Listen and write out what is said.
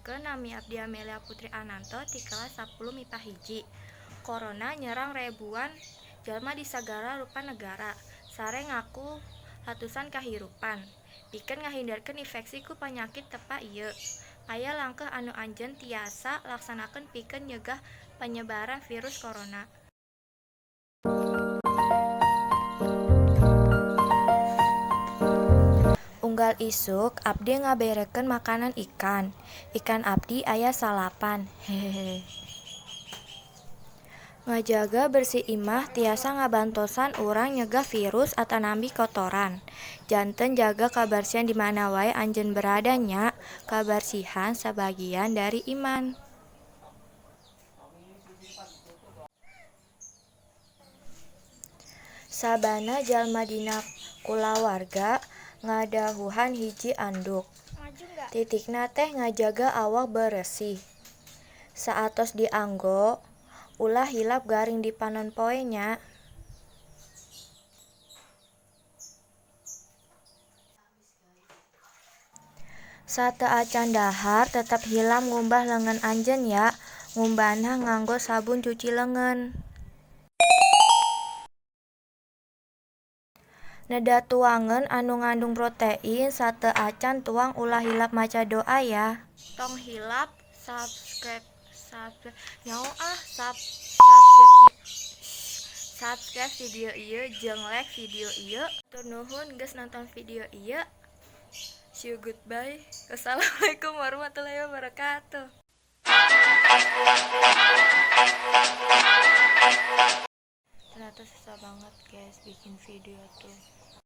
Perkenalkeun, nami abdi Amelia Putri Ananto ti kelas 10 MIPA 1. Corona nyerang rebuan jalma di sagala rupa negara, sare ngaku ratusan kahirupan. Pikeun ngahindarkeun infeksi ku panyakit tepa ieu, aya langkah anu anjeun tiasa laksanakeun pikeun nyegah panyebaran virus corona. Unggal isuk abdi ngaberekeun makanan ikan. Ikan abdi aya 9, hehehe. Ngajaga bersih imah tiasa ngabantosan urang nyegah virus atanapi kotoran. Janten jaga kabersihan di mana wae anjeun berada nya, kabersihan sabagian dari iman. Sabana jalma dina kulawarga ngadahuhan hiji anduk. Titikna teh ngajaga awak beresih. Saatos dianggo, ulah hilap garing di panon poe nya. Sateuacan dahar tetep hilap ngumbah leungeun anjeun ya, ngumbahna nganggo sabun cuci leungeun. Neda tuangan anu ngandung protein sateuacan tuang ulah hilap maca doa ya. Tong hilap subscribe subscribe nyaho ah sub subscribe subscribe video ieu jeung like video ieu. Hatur nuhun geus nonton video ieu. See you, goodbye. Wassalamualaikum warahmatullahi wabarakatuh. Ternyata susah banget guys bikin video tuh.